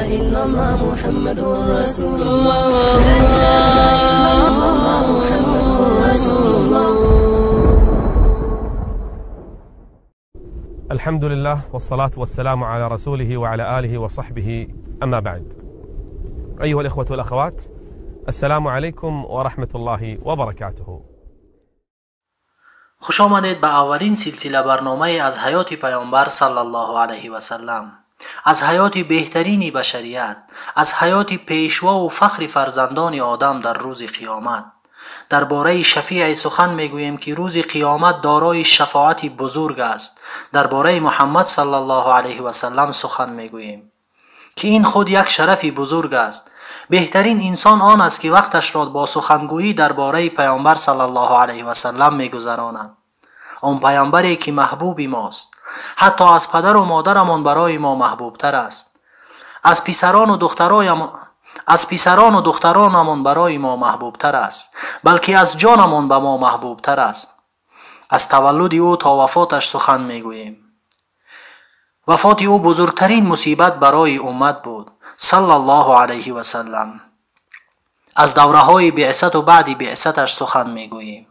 إلا الله محمد رسول الله. لا إله إلا الله محمد رسول الله. الحمد لله والصلاة والسلام على رسوله وعلى آله وصحبه أما بعد. أيها الإخوة والأخوات، السلام عليكم ورحمة الله وبركاته. خوش آمدید به اولین سلسله برنامه از حیات پیامبر صلی الله علیه و سلم، از حیات بهترین بشریت، از حیات پیشوا و فخر فرزندان آدم در روز قیامت. درباره شفیع سخن میگوییم که روز قیامت دارای شفاعت بزرگ است. درباره محمد صلی الله علیه و سلم سخن میگوییم که این خود یک شرف بزرگ است. بهترین انسان آن است که وقتش را با سخنگویی درباره پیامبر صلی الله علیه و سلم میگذراند. آن پیامبری که محبوب ماست، حتی از پدر و مادرمان برای ما محبوب تر است، از پسران و دخترانمان برای ما محبوب تر است، بلکه از جانمان به ما محبوب تر است. از تولد او تا وفاتش سخن میگوییم. وفات او بزرگترین مصیبت برای امت بود صلی الله علیه و سلم. از دوره‌های بعثت و بعد بعثتش سخن میگوییم.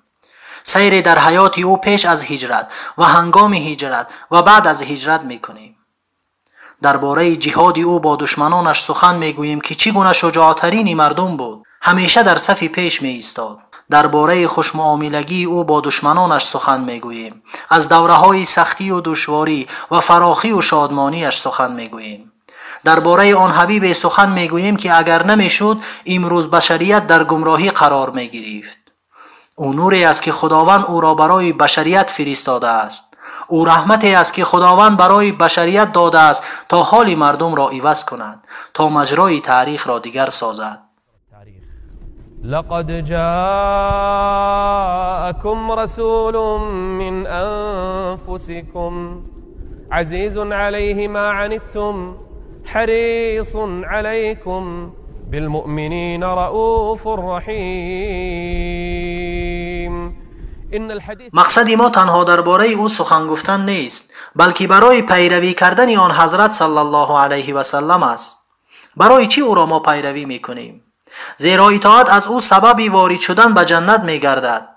سیر در حیات او پیش از هجرت و هنگام هجرت و بعد از هجرت میکنیم. درباره جهاد او با دشمنانش سخن میگوییم که چگونه شجاعترین مردم بود، همیشه در صف پیش می ایستاد. درباره خوشمعاملگی او با دشمنانش سخن میگوییم. از دوره‌های سختی و دشواری و فراخی و شادمانیش سخن میگوییم. درباره آن حبیب سخن میگوییم که اگر نمیشد امروز بشریت در گمراهی قرار میگرفت. او نوری است که خداوند او را برای بشریت فرستاده است. او رحمتی است که خداوند برای بشریت داده است تا حال مردم را عوض کند، تا مجرای تاریخ را دیگر سازد. لقد جاءكم رسول من أنفسكم عزيز عليه ما عنتم حريص عليكم بالمؤمنين رؤوف رحيم. مقصد ما تنها درباره او سخن گفتن نیست، بلکه برای پیروی کردن آن حضرت صلی الله علیه و سلم است. برای چی او را ما پیروی میکنیم؟ زیرا اطاعت از او سبب وارد شدن به جنت میگردد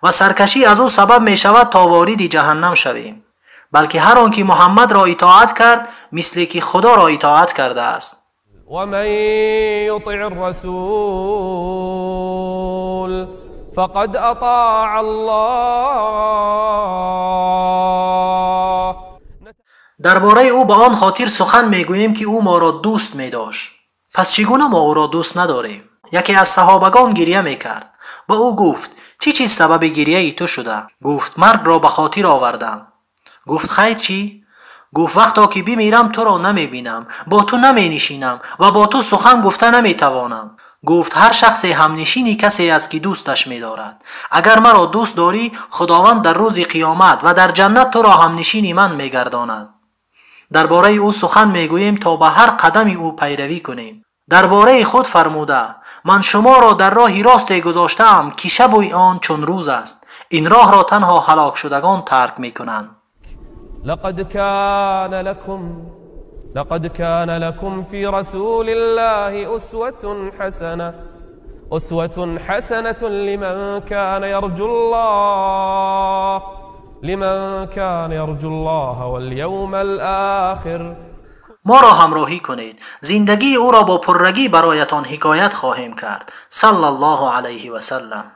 و سرکشی از او سبب میشود تا وارد جهنم شویم. بلکه هر آن که محمد را اطاعت کرد مثل که خدا را اطاعت کرده است. ومن یطع الرسول فقد اطاع الله. درباره او به آن خاطر سخن میگوییم که او ما را دوست میداشت. پس چگونه ما او را دوست نداریم؟ یکی از صحابگان گریه میکرد. با او گفت چی چیز سبب گریه ای تو شده؟ گفت مرگ را به خاطر آوردم. گفت خیر چی؟ گفت وقتا که بمیرم تو را نمیبینم، با تو نمینشینم و با تو سخن گفته نمیتوانم. گفت هر شخص همنشینی کسی است که دوستش میدارد. اگر مرا دوست داری خداوند در روز قیامت و در جنت تو را همنشین من میگرداند. درباره او سخن میگوییم تا به هر قدم او پیروی کنیم. درباره خود فرموده من شما را در راه راست گذاشتم که شب آن چون روز است. این راه را تنها هلاک شدگان ترک میکنند. لقد كان لكم في رسول الله أسوة حسنة لمن كان يرجو الله واليوم الآخر. ما را همراهی کنید، زندگی او را با پررگی برایتان حکایت خواهیم کرد. صلی الله علیه و سلم.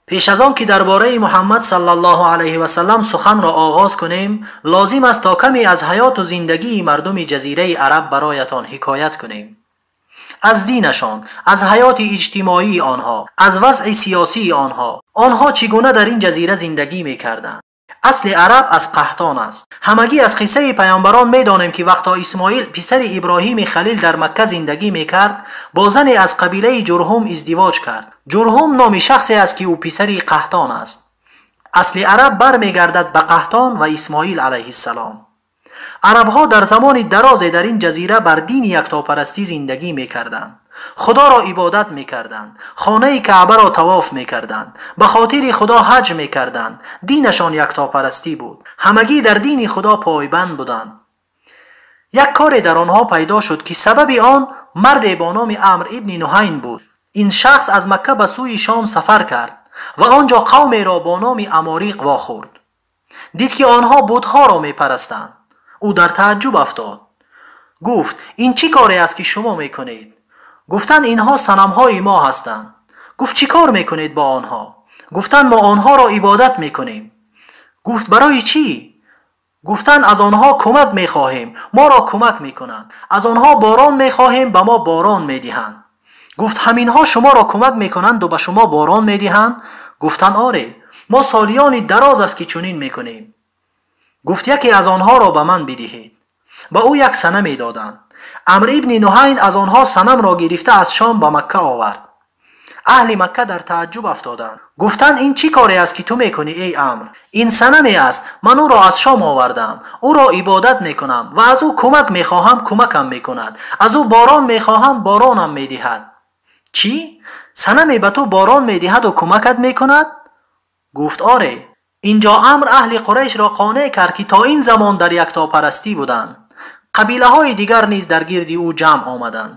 پیش از آن که درباره محمد صلی الله علیه و سلم سخن را آغاز کنیم، لازم است تا کمی از حیات و زندگی مردم جزیره عرب برایتان حکایت کنیم. از دینشان، از حیات اجتماعی آنها، از وضع سیاسی آنها، آنها چگونه در این جزیره زندگی میکردند. Асли араб аз Қаҳтон аст. Ҳамагӣ аз қиссаи паёмбарон медонем, ки вақто Исмоил писари Иброҳими Халил дар Макка зиндагӣ мекард, бо зане аз қабилаи Ҷурҳум издивоҷ кард. Ҷурҳум номи шахсе аст, ки ӯ писари Қаҳтон аст. Асли араб бармегардад ба Қаҳтон ва Исмоил алайҳиссалом. Арабҳо дар замони дарозе дар ин ҷазира бар дини яктопарастӣ зиндагӣ мекарданд, худоро ибодат мекарданд, хонаи Каъбаро тавоф мекарданд, ба хотири Худо ҳаҷ мекарданд. Динашон яктопарастӣ буд. Ҳамагӣ дар дини Худо пойбанд буданд. Як коре дар онҳо пайдо шуд, ки сабаби он марде бо номи Амр ибни Нуҳайн буд. Ин шахс аз Макка ба сӯи Шом сафар кард ва он ҷо қавмеро бо номи Амориқ вохӯрд. Дид, ки онҳо бутҳоро мепарастанд. Ӯ дар тааҷҷуб афтод. Гуфт: ин чӣ коре аст, ки шумо мекунед? Гуфтанд: инҳо санамҳои мо ҳастанд. Гуфт: чӣ кор мекунед бо онҳо? Гуфтанд: мо онҳоро ибодат мекунем. Гуфт: барои чӣ? Гуфтанд: аз онҳо кӯмак мехоҳем, моро кӯмак мекунанд. Аз онҳо борон мехоҳем, ба мо борон медиҳанд. Гуфт: ҳаминҳо шуморо кӯмак мекунанду ба шумо борон медиҳанд? Гуфтанд: оре, мо солиёни дароз аст, ки чунин мекунем. Гуфт: яке аз онҳоро ба ман бидиҳед. Ба ӯ як санаме доданд. Амр ибни Нуҳайн аз онҳо санамро гирифта аз Шом ба Макка овард. Аҳли Макка дар тааҷҷуб афтоданд. Гуфтанд: ин чӣ коре аст, ки ту мекунӣ, эй Амр? Ин санаме аст, ман ӯро аз Шом овардам, ӯро ибодат мекунам ва аз ӯ кӯмак мехоҳам, кӯмакам мекунад. Аз ӯ борон мехоҳам, боронам медиҳад. Чӣ? Санаме ба ту борон медиҳаду кӯмакат мекунад? Гуфт: оре. Инҷо Амр аҳли Қурайшро қонеъ кард, ки то ин замон дар яктопарастӣ буданд. Қабилаҳои дигар низ дар гирди ӯ ҷамъ омаданд.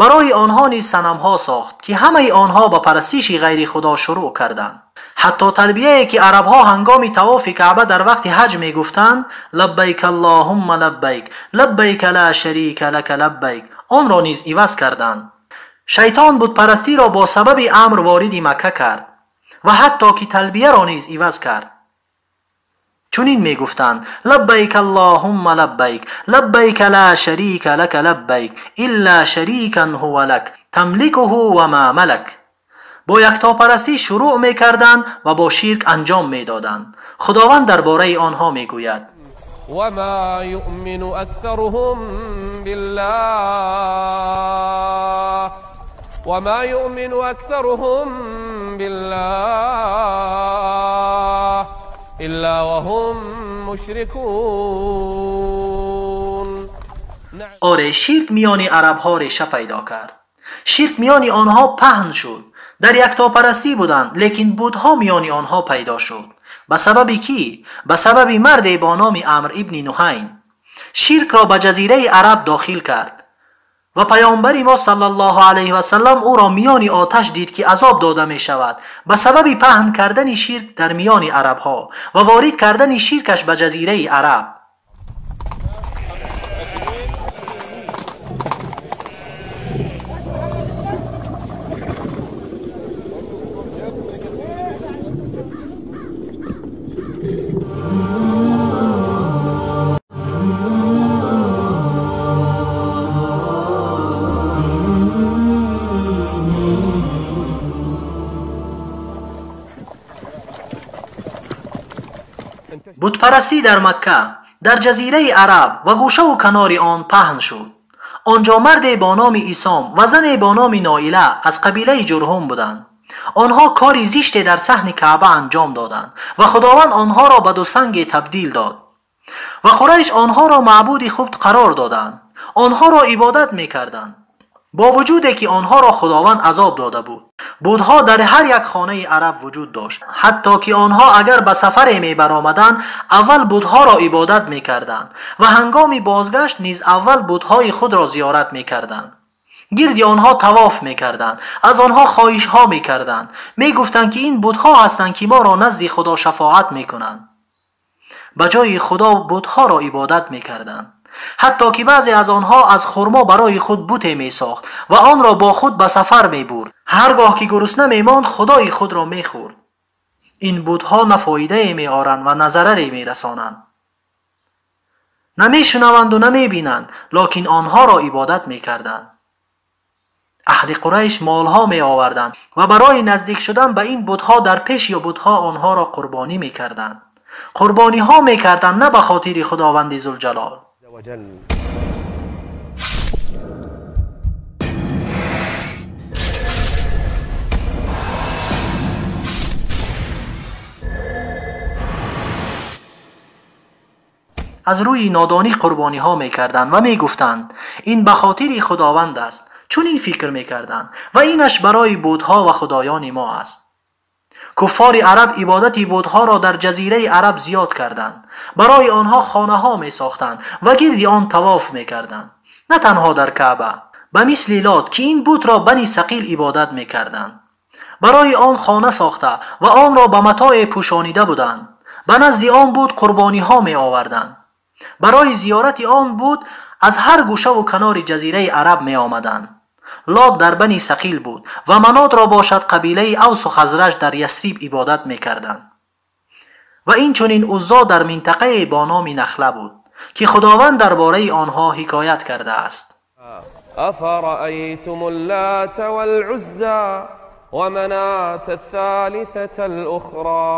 Барои онҳо низ санамҳо сохт, ки ҳамаи онҳо ба парастиши ғайри Худо шурӯъ карданд. Ҳатто талбияе, ки арабҳо ҳангоми тавофи Каъба дар вақти ҳаҷ мегуфтанд: лаббайк аллоҳумма лаббайк, лаббайк ла шарика лака лаббайк, онро низ иваз карданд. Шайтон бутпарастиро бо сабаби Амр вориди Макка кард ва ҳатто ки талбияро низ иваз кард. Чунин мегуфтанд: лаббайк аллоҳумма лаббайк, лаббайк ла шарика лака лаббайк, илла шарикан ҳува лак, тамликуҳу ва ма малак. Бо яктопарастӣ шурӯъ мекарданд ва бо ширк анҷом медоданд. Худованд дар бораи онҳо мегӯяд: وما يؤمن أكثرهم بالله وما يؤمن أكثرهم بالله إلا وهم مشركون. آره، شرک میان عربها ریشه پیدا کرد. شرک میان آنها پهن شد. در یکتاپرستی بودند، لیکن بتها میان آنها پیدا شد. به سبب کی؟ به سبب مرد با نام عمرو ابن نهین. شرک را به جزیره عرب داخل کرد و پیامبر ما صلی الله علیه و سلم او را میان آتش دید که عذاب داده می شود به سبب پهن کردن شرک در میان عرب ها و وارد کردن شرکش به جزیره عرب. بتپرستی در مکه، در جزیره عرب و گوشه و کنار آن پهن شد. آنجا مرد با نام ایسام و زن با نام نائله از قبیله جرهم بودند. آنها کاری زشت در صحن کعبه انجام دادند و خداوند آنها را به دو سنگ تبدیل داد و قریش آنها را معبود خود قرار دادند. آنها را عبادت میکردند با وجودی که آنها را خداوند عذاب داده بود. بت‌ها در هر یک خانه عرب وجود داشت، حتی که آنها اگر به سفر می برآمدند اول بت‌ها را عبادت میکردند و هنگام بازگشت نیز اول بت‌های خود را زیارت میکردند. گرد آنها طواف میکردند، از آنها خواهش ها میکردند، میگفتند که این بت‌ها هستند که ما را نزد خدا شفاعت میکنند. به جای خدا بت‌ها را عبادت میکردند. حتی که بعضی از آنها از خرما برای خود بت می ساخت و آن را با خود به سفر می برد. هرگاه که گرسنه می ماند خدای خود را می خورد. این بت‌ها نه فایده می آرند و نه ضرری می رسانند. نه می شنوند و نه می بینند، لکن آنها را عبادت می کردند. اهل قریش مالها می آوردند و برای نزدیک شدن به این بت‌ها در پیش یا بت‌ها آنها را قربانی می کردند. Қурбониҳо мекарданд на ба хотири Худованди Зулҷалол. Аз рӯи нодонӣ қурбониҳо мекарданд ва мегуфтанд ин ба хотири Худованд аст. Чунин фикр мекарданд ва инаш барои бутҳо ва худоёни мо аст. Куффори араб ибодати бутҳоро дар ҷазираи араб зиёд карданд. Барои онҳо хонаҳо месохтанд ва гирди он тавоф мекарданд. На танҳо дар Каъба, ба мисли Лот ки ин бутро Бани Сақил ибодат мекарданд. Барои он хона сохта ва онро ба матоe пӯшонида буданд. Ба назди он бут қурбониҳо меоварданд. Барои зиёрати он бут аз ҳар гӯшаву канори ҷазираи араб меомаданд. Лот дар Бани Сақил буд ва Манотро бошад қабилаи Авсу Хазраҷ дар Ясриб ибодат мекарданд. Ва инчунин Уззо дар минтақае бо номи Нахла буд ки Худованд дар бораи онҳо ҳикоят кардааст. أفرأيتم اللات والعزى ومناة الثالثة الأخرى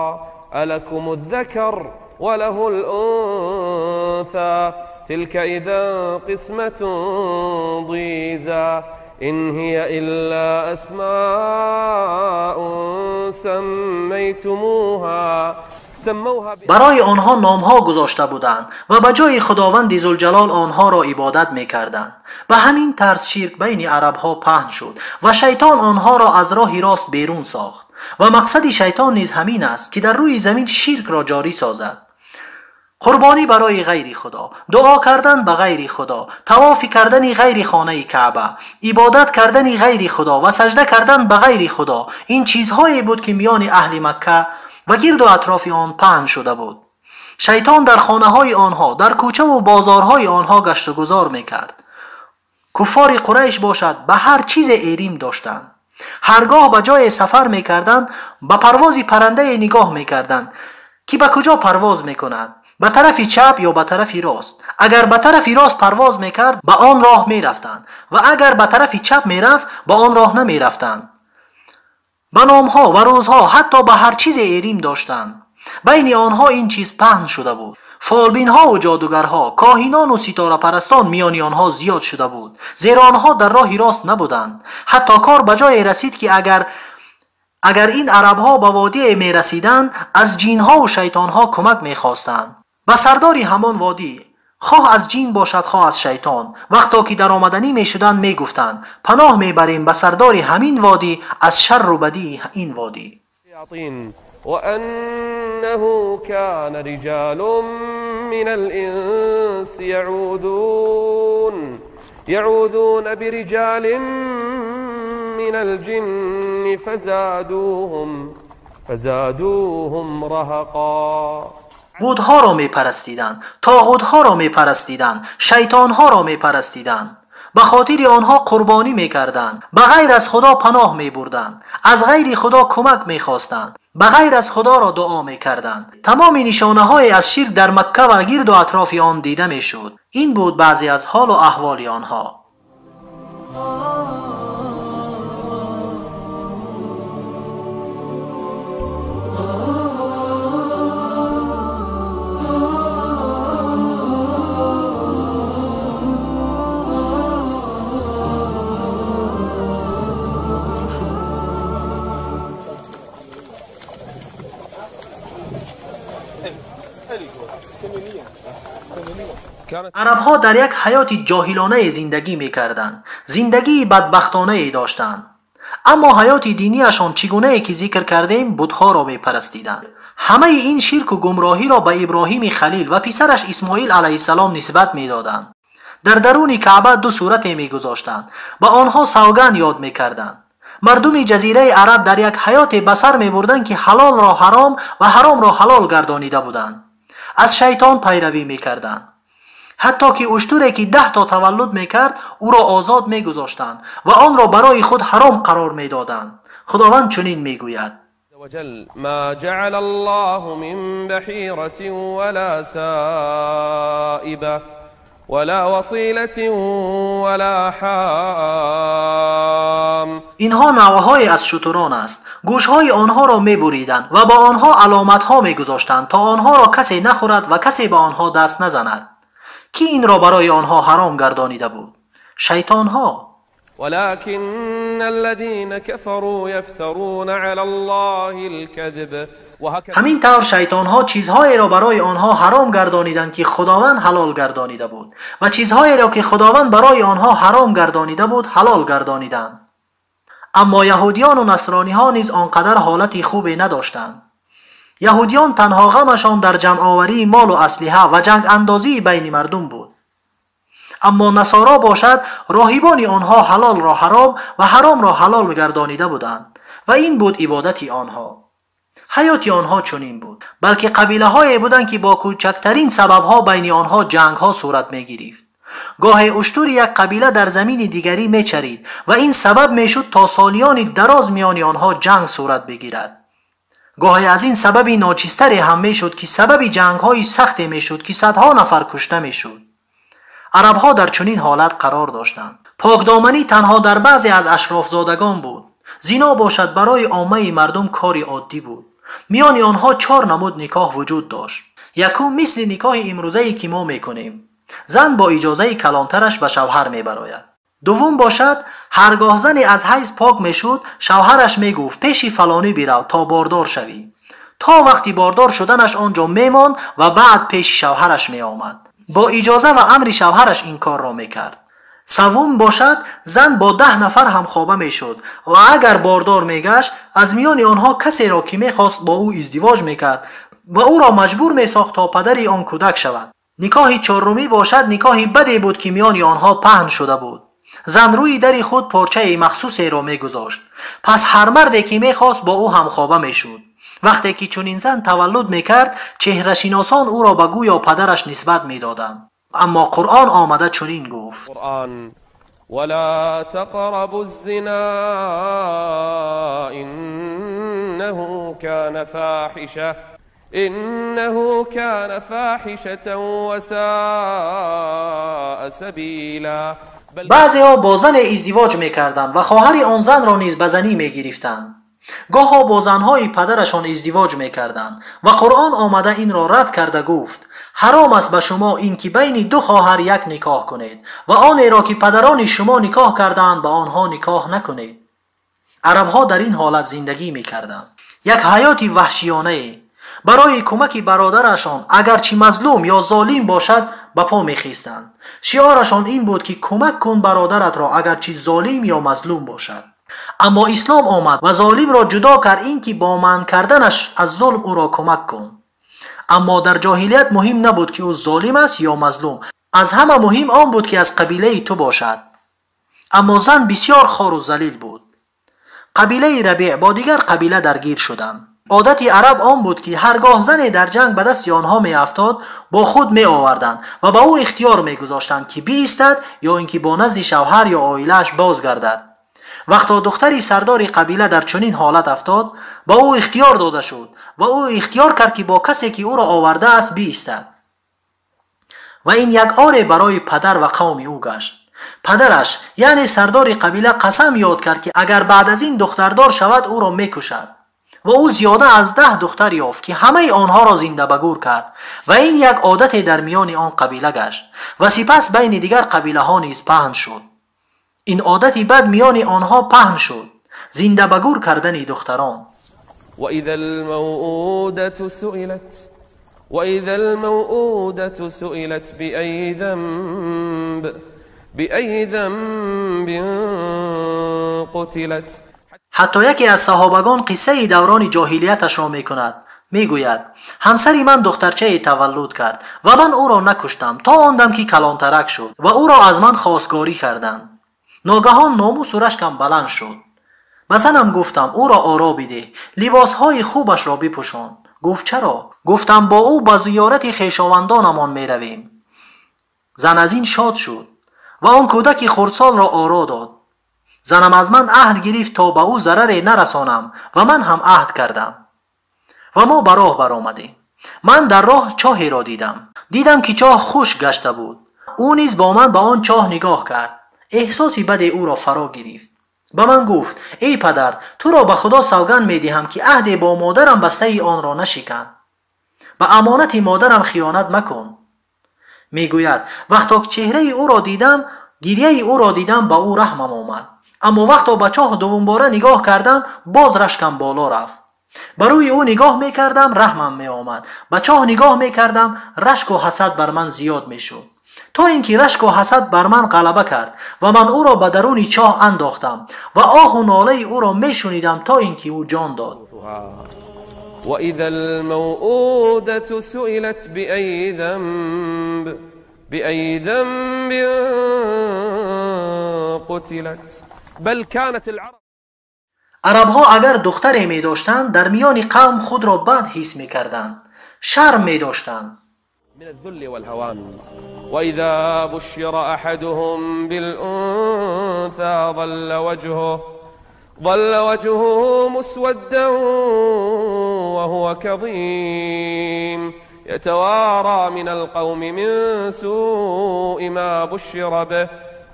ألكم الذكر وله الأنثى تلك إذا قسمة ضيزى إن هي إلا أسماء سميتموها. Барои онҳо номҳо гузошта буданд ва ба ҷои Худованди Зулҷалол онҳоро ибодат мекарданд. Ба ҳамин тарз ширк байни арабҳо паҳн шуд ва шайтон онҳоро аз роҳи рост берун сохт. Ва мақсади шайтон низ ҳамин аст ки дар рӯи замин ширкро ҷорӣ созад. Қурбонӣ барои ғайри Худо, дуо кардан ба ғайри Худо, тавофи кардани ғайри хонаи Каъба, ибодат кардани ғайри Худо ва сажда кардан ба ғайри Худо, ин чизҳое буд ки миёни аҳли Макка ва гирду атрофи он паҳн шуда буд. Шайтон дар хонаҳои онҳо, дар кӯчаву бозорҳои онҳо гаштугузор мекард. Куффори Қурайш бошад ба ҳар чизе эрим доштанд. Ҳаргоҳ ба ҷое сафар мекарданд, ба парвози парандае нигоҳ мекарданд ки ба куҷо парвоз мекунад, ба тарафи чап ё ба тарафи рост. Агар ба тарафи рост парвоз мекард, ба он роҳ мерафтанд ва агар ба тарафи чап мерафт, ба он роҳ намерафтанд. Ба номҳо ва рӯзҳо ҳатто ба ҳар чизе эрим доштанд. Байни онҳо ин чиз паҳн шуда буд. Фолбинҳову ҷодугарҳо, коҳинону ситорапарастон миёни онҳо зиёд шуда буд, зеро онҳо дар роҳи рост набуданд. Ҳатто кор ба ҷое расид ки агар ин арабҳо ба водие мерасиданд, аз ҷинҳову шайтонҳо кӯмак мехостанд. Ба сардори ҳамон водӣ, хоҳ аз ҷин бошад, хоҳ аз шайтон, вақто ки даромаданӣ мешуданд, мегуфтанд паноҳ мебарем ба сардори ҳамин водӣ аз шарру бадии ин водӣ. وأنه كان رجال من الإنس يعوذون برجال من الجن فزادوهم رهقا. بت‌ها را میپرستیدند، طاغوت‌ها را میپرستیدند، شیطان‌ها را میپرستیدند. به خاطر آنها قربانی میکردند، به غیر از خدا پناه میبردند، از غیر خدا کمک میخواستند، به غیر از خدا را دعا میکردند. تمام نشانه های از شرک در مکه و گرد و اطراف آن دیده میشد. این بود بعضی از حال و احوال آنها. عربها در یک حیات جاهلانه زندگی میکردند، زندگی بدبختانه داشتند. اما حیات دینیشان چگونه که ذکر کردیم، بت‌ها را میپرستیدند. همه این شرک و گمراهی را به ابراهیم خلیل و پسرش اسماعیل علیه السلام نسبت میدادند. در درون کعبه دو صورت میگذاشتند، به آنها سوگند یاد میکردند. مردم جزیره عرب در یک حیات به سر میبردند که حلال را حرام و حرام را حلال گردانیده بودند. از شیطان پیروی میکردند. حتی که اشتری که 10 تا تولد میکرد او را آزاد میگذاشتند و آن را برای خود حرام قرار میدادند. خداوند چنین میگوید: ما جعل الله من بحیرة ولا سائبة ولا وصیلة ولا حام. اینها نوع‌های از شتران است. Гӯшҳои онҳоро мебуриданд ва ба онҳо аломатҳо мегузоштанд, то онҳоро касе нахӯрад ва касе ба онҳо даст назанад. Кӣ инро барои онҳо ҳаром гардонида буд? Шайтонҳо. ولكن الذين كفروا يفترون على الله الكذب. ҳамин тавр шайтонҳо чизҳоеро барои онҳо ҳаром гардониданд, ки Худованд ҳалол гардонида буд, ва чизҳоеро, ки Худованд барои онҳо ҳаром гардонида буд, ҳалол гардониданд. Аммо яҳудиёну насрониҳо низ он қадар ҳолати хубе надоштанд. Яҳудиён танҳо ғамашон дар ҷамъоварии молу аслиҳа ва ҷангандозии байни мардум буд. Аммо насоро бошад, роҳибони онҳо ҳалолро ҳаром ва ҳаромро ҳалол гардонида буданд ва ин буд ибодати онҳо. Ҳаёти онҳо чунин буд, балки қабилаҳое буданд, ки бо кӯчактарин сабабҳо байни онҳо ҷангҳо сурат мегирифт. Гоҳе уштури як қабила дар замини дигарӣ мечарид ва ин сабаб мешуд, то солиёни дароз миёни онҳо ҷанг сурат бигирад. Гоҳе аз ин сабаби ночизтаре ҳам мешуд, ки сабаби ҷангҳои сахте мешуд, ки садҳо нафар кушта мешуд. Арабҳо дар чунин ҳолат қарор доштанд. Покдоманӣ танҳо дар баъзе аз ашрофзодагон буд. Зино бошад барои оммаи мардум кори оддӣ буд. Миёни онҳо 4 намуд никоҳ вуҷуд дошт. Якум мисли никоҳи имрӯзае, ки мо мекунем. Зан бо иҷозаи калонтараш ба шавҳар мебарояд. Дуввум бошад, ҳаргоҳ зане аз ҳайз пок мешуд, шавҳараш мегуфт: пеши фалонӣ бирав, то бордор шавӣ. То вақти бордор шуданаш он ҷо мемонд ва баъд пеши шавҳараш меомад. Бо иҷоза ва амри шавҳараш ин корро мекард. Севум бошад, зан бо 10 нафар ҳамхоба мешуд ва агар бордор мегашт, аз миёни онҳо касеро, ки мехост, бо ӯ издивоҷ мекард ва ӯро маҷбур месохт, то падари он кӯдак шавад. Никоҳи чорумӣ бошад, никоҳи баде буд, ки миёни онҳо паҳн шуда буд. Зан рӯи дари худ порчаи махсусеро мегузошт. Пас ҳар марде, ки мехост, бо ӯ ҳамхоба мешуд. Вақте ки чунин зан таваллуд мекард, чеҳрашиносон ӯро ба гӯё падараш нисбат медоданд. Аммо Қуръон омада чунин гуфт: ولا تقربوا الزنا إنه كان فاحشة إنه كان فاحشة وساء سبيلا. баъзеҳо бо зане издивоҷ мекарданд ва хоҳари он занро низ ба занӣ мегирифтанд. Гоҳо бо занҳои падарашон издивоҷ мекарданд ва Қуръон омада инро рад карда гуфт: ҳаром аст ба шумо ин ки байни ду хоҳар як никоҳ кунед ва онеро, ки падарони шумо никоҳ кардаанд, ба онҳо никоҳ накунед. Арабҳо дар ин ҳолат зиндагӣ мекарданд. Як ҳаёти ваҳшиёнае. Барои кӯмаки бародарашон, агарчи мазлум ё золим бошад, ба по мехистанд. Шиорашон ин буд, ки кӯмак кун бародаратро, агарчи золим ё мазлум бошад. Аммо ислом омад ва золимро ҷудо кард, ин ки бо манъ карданаш аз зулм ӯро кӯмак кун. Аммо дар ҷоҳилият муҳим набуд, ки ӯ золим аст ё мазлум. Аз ҳама муҳим он буд, ки аз қабилаи ту бошад. Аммо зан бисёр хору залил буд. Қабилаи Рабеъ бо дигар қабила даргир шуданд. Одати араб он буд, ки ҳаргоҳ зане дар ҷанг ба дасти онҳо меафтод, бо худ меоварданд ва ба ӯ ихтиёр мегузоштанд, ки биистад ё ин ки бо назди шавҳар ё оилааш бозгардад. Вақто духтари сардори қабила дар чунин ҳолат афтод, ба ӯ ихтиёр дода шуд ва ӯ ихтиёр кард, ки бо касе, ки ӯро овардааст, биистад. Ва ин як оре барои падар ва қавми ӯ гашт. Падараш, яъне сардори қабила, қасам ёд кард, ки агар баъд аз ин духтардор шавад, ӯро мекушад. Ва ӯ зиёда аз 10 духтар ёфт, ки ҳамаи онҳоро зинда ба гӯр кард ва ин як одате дар миёни он қабила гашт ва сипас байни дигар қабилаҳо низ паҳн шуд. Ин одати бад миёни онҳо паҳн шуд, зинда ба гӯр кардани духтарон. وإذا الموءودة سئلت وإذا الموءودة سئلت بأي ذنب بأي ذنب قتلت. ҳатто яке аз саҳобагон қиссаи даврони ҷоҳилияташро мекунад. Мегӯяд: ҳамсари ман духтарчае таваллуд кард ва ман ӯро накуштам то он дам, ки калонтарак шуд ва ӯро аз ман хостгорӣ карданд. Ногаҳон номусу рашкам баланд шуд. Ба занам гуфтам: ӯро оро бидеҳ, либосҳои хубашро бипӯшон. Гуфт: чаро? Гуфтам: бо ӯ ба зиёрати хешовандонамон меравем. Зан аз ин шод шуд ва он кӯдаки хурдсолро оро дод. Занам аз ман аҳд гирифт, то ба ӯ зараре нарасонам ва ман ҳам аҳд кардам. Ва мо ба роҳ баромадем. Ман дар роҳ чоҳеро дидам. Дидам, ки чоҳ хушк гашта буд. Ӯ низ бо ман ба он чоҳ нигоҳ кард. Эҳсоси баде ӯро фаро гирифт. Ба ман гуфт: эй падар, туро ба Худо савганд медиҳам, ки аҳде бо модарам бастаи онро нашикан. Ба амонати модарам хиёнат макун. Мегӯяд: вақто чеҳраи ӯро дидам, гирьяи ӯро дидам, ба ӯ раҳмам омад. Аммо вақто ба чоҳ дуввумбора нигоҳ кардам, боз рашкам боло рафт. Ба рӯи ӯ нигоҳ мекардам, раҳмам меомад. Ба чоҳ нигоҳ мекардам, рашку ҳасад бар ман зиёд мешуд, то ин ки рашку ҳасад бар ман ғалаба кард ва ман ӯро ба даруни чоҳ андохтам ва оҳу нолаи ӯро мешунидам, то ин ки ӯ ҷон дод. وإذا الموءودة سئلت بأي ذنب قتلت بل كانت العرب. Арабҳо агар духтаре медоштанд, дар миёни қавм худро бад ҳис мекарданд, шарм медоштанд. من الذل والهوان. وإذا بشر أحدهم بالأنثى ظل وجهه مسودا وهو كظيم يتوارى من القوم من سوء ما بشر به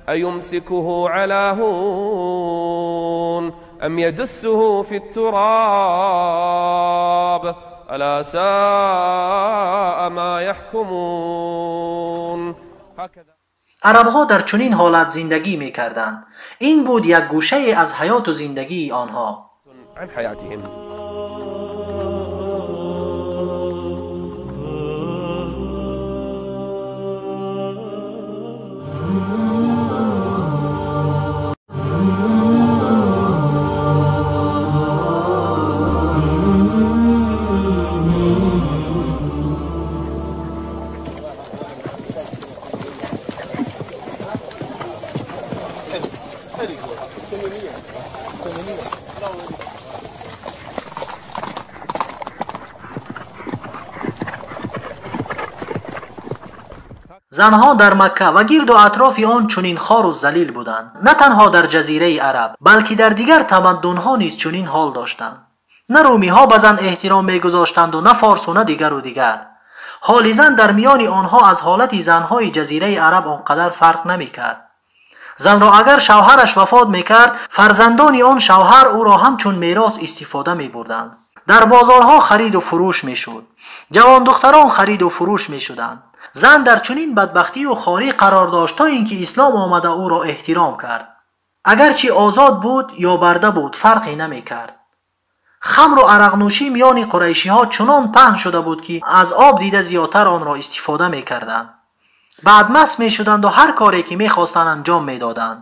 أيمسكه على هون أم يدسه في التراب ألا ساء ما يحكمون. هكذا Арабҳо дар чунин ҳолат зиндагӣ мекарданд. Ин буд як гӯшае аз ҳаёту зиндагии онҳо. عن حياتهم. Занҳо дар Макка ва гирду атрофи он чунин хору залил буданд. На танҳо дар ҷазираи Араб, балки дар дигар тамаддунҳо низ чунин ҳол доштанд. На румиҳо ба зан эҳтиром мегузоштанду, на форсу, на дигару дигар. Ҳоли зан дар миёни онҳо аз ҳолати занҳои ҷазираи Араб он қадар фарқ намекард. Занро агар шавҳараш вафот мекард, фарзандони он шавҳар ӯро ҳамчун мерос истифода мебурданд. Дар бозорҳо хариду фурӯш мешуд. Ҷавондухтарон хариду фурӯш мешуданд. Зан дар чунин бадбахтию хорӣ қарор дошт, то ин ки ислом омада ӯро эҳтиром кард. Агарчи озод буд ё барда буд, фарқе намекард. Хамру арақнӯшӣ миёни қурайшиҳо чунон паҳн шуда буд, ки аз об дида зиёдтар онро истифода мекарданд. Баъд маст мешуданду ҳар коре ки мехостанд анҷом медоданд.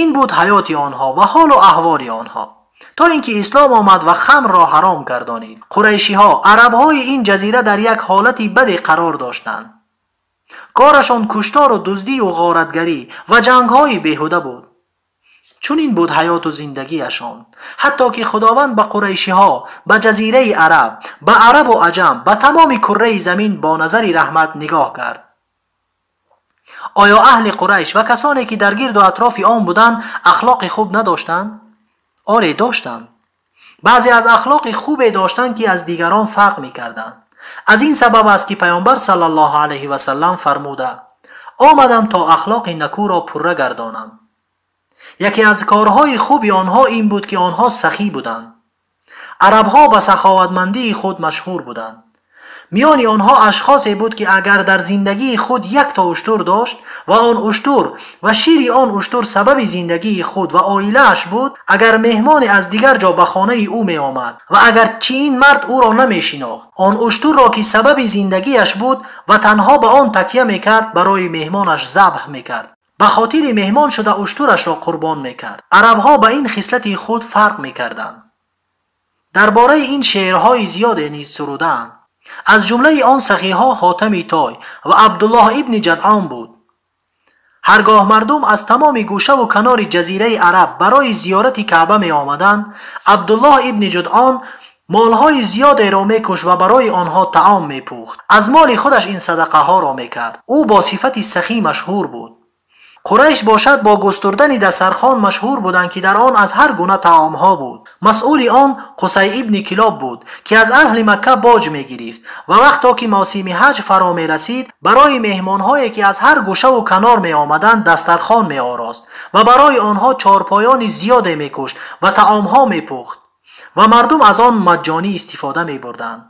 Ин буд ҳаёти онҳо ва ҳолу аҳволи онҳо, то ин ки ислом омад ва хамрро ҳаром гардонид. Қурайшиҳо, арабҳои ин ҷазира дар як ҳолати баде қарор доштанд. Корашон куштору дуздию ғоратгарӣ ва ҷангҳои беҳуда буд. Чунин буд ҳаёту зиндагиашон, ҳатто ки Худованд ба қурайшиҳо, ба ҷазираи Араб, ба арабу аҷам, ба тамоми курраи замин бо назари раҳмат нигоҳ кард. Оё аҳли Қурайш ва касоне ки дар гирду атрофи он буданд ахлоқи хуб надоштанд? Оре, доштанд. Баъзе аз ахлоқи хубе доштанд, ки аз дигарон фарқ мекарданд. Аз ин сабаб аст, ки Паёмбар саллаллоҳу алайҳи васаллам фармуда: омадам то ахлоқи накӯро пурра гардонам. Яке аз корҳои хуби онҳо ин буд, ки онҳо сахӣ буданд. Арабҳо ба саховатмандии худ машҳур буданд. Миёни онҳо ашхосе буд, ки агар дар зиндагии худ як то уштур дошт ва он уштур ва шири он уштур сабаби зиндагии худ ва оилааш буд, агар меҳмоне аз дигар ҷо ба хонаи ӯ меомад ва агарчи ин мард ӯро намешинохт, он уштурро ки сабаби зиндагиаш буд ва танҳо ба он такя мекард, барои меҳмонаш забҳ мекард. Ба хотири меҳмон шуда уштурашро қурбон мекард. Арабҳо ба ин хислати худ фарқ мекарданд. Дар бораи ин шеърҳои зиёде низ сурудаанд. Аз ҷумлаи он сахиҳо Ҳотами Той ва Абдуллоҳ ибни Ҷадъон буд. Ҳаргоҳ мардум аз тамоми гӯшаву канори ҷазираи Араб барои зиёрати Каъба меомаданд, Абдуллоҳ ибни Ҷудъон молҳои зиёдеро мекушт ва барои онҳо таом мепухт. Аз моли худаш ин садақаҳоро мекард. Ӯ бо сифати сахӣ машҳур буд. Қурайш бошад бо густурдани дастархон машҳур буданд, ки дар он аз ҳар гуна таомҳо буд. Масъули он Қусай ибни Килоб буд, ки аз аҳли Макка боҷ мегирифт ва вақто ки мавсими ҳаҷ фаро мерасид, барои меҳмонҳое ки аз ҳар гӯшаву канор меомаданд дастархон меорост ва барои онҳо чорпоёни зиёде мекушт ва таомҳо мепухт ва мардум аз он маҷҷонӣ истифода мебурданд.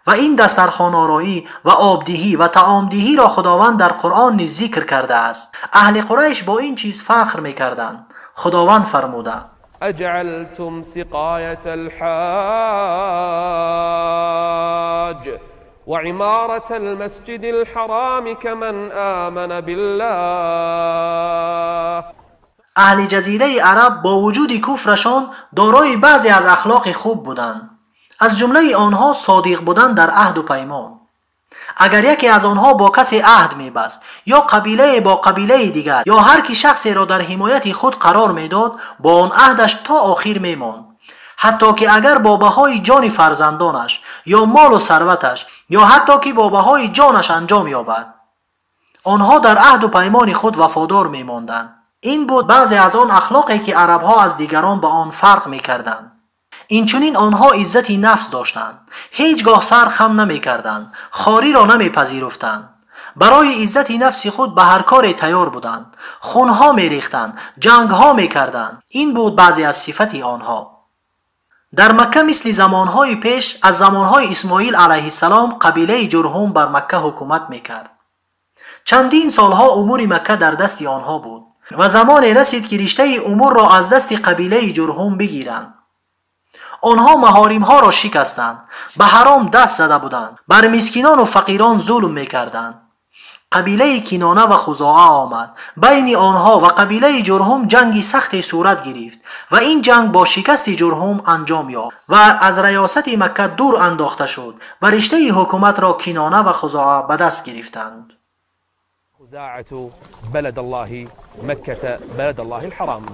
Ва ин дастархонороӣ ва обдиҳӣ ва таомдиҳиро Худованд дар Қуръон низ зикр кардааст. Аҳли Қурайш бо ин чиз фахр мекарданд. Худованд фармуда: أجعلتم سقاية الحاج وعمارة المسجد الحرام كمن آمن بالله. Аҳли ҷазираи араб бо вуҷуди куфрашон дорои баъзе аз ахлоқи хуб буданд. Аз ҷумлаи онҳо содиқ будан дар аҳду паймон. Агар яке аз онҳо бо касе аҳд мебаст ё қабилае бо қабилаи дигар ё ҳар ки шахсеро дар ҳимояти худ қарор медод, бо он аҳдаш то охир мемонд, ҳатто ки агар бо баҳои ҷони фарзандонаш ё молу сарваташ ё ҳатто ки бо баҳои ҷонаш анҷом ёбад. Онҳо дар аҳду паймони худ вафодор мемонданд. Ин буд баъзе аз он ахлоқе ки арабҳо аз дигарон ба он фарқ мекарданд. Инчунин онҳо иззати нафс доштанд, ҳеҷ гоҳ сар хам намекарданд, хориро намепазируфтанд. Барои иззати нафси худ ба ҳар коре тайёр буданд, хунҳо мерехтанд, ҷангҳо мекарданд. Ин буд баъзе аз сифати онҳо. Дар Макка мисли замонҳои пеш аз замонҳои Исмоил алайҳиссалом қабилаи Ҷурҳум бар Макка ҳукумат мекард. Чандин солҳо умури Макка дар дасти онҳо буд ва замоне расид ки риштаи умурро аз дасти қабилаи Ҷурҳум бигиранд. Онҳо маҳоримҳоро шикастанд, ба ҳаром даст зада буданд, бар мискинону фақирон зулм мекарданд. Қабилаи Кинона ва Хузоа омад. Байни онҳо ва қабилаи Ҷурҳум ҷанги сахте сурат гирифт ва ин ҷанг бо шикасти Ҷурҳум анҷом ёфт ва аз раёсати Макка дур андохта шуд ва риштаи ҳукуматро Кинона ва Хузоа ба даст гирифтанд. خزاعة بلد الله مكة بلد الله الحرام.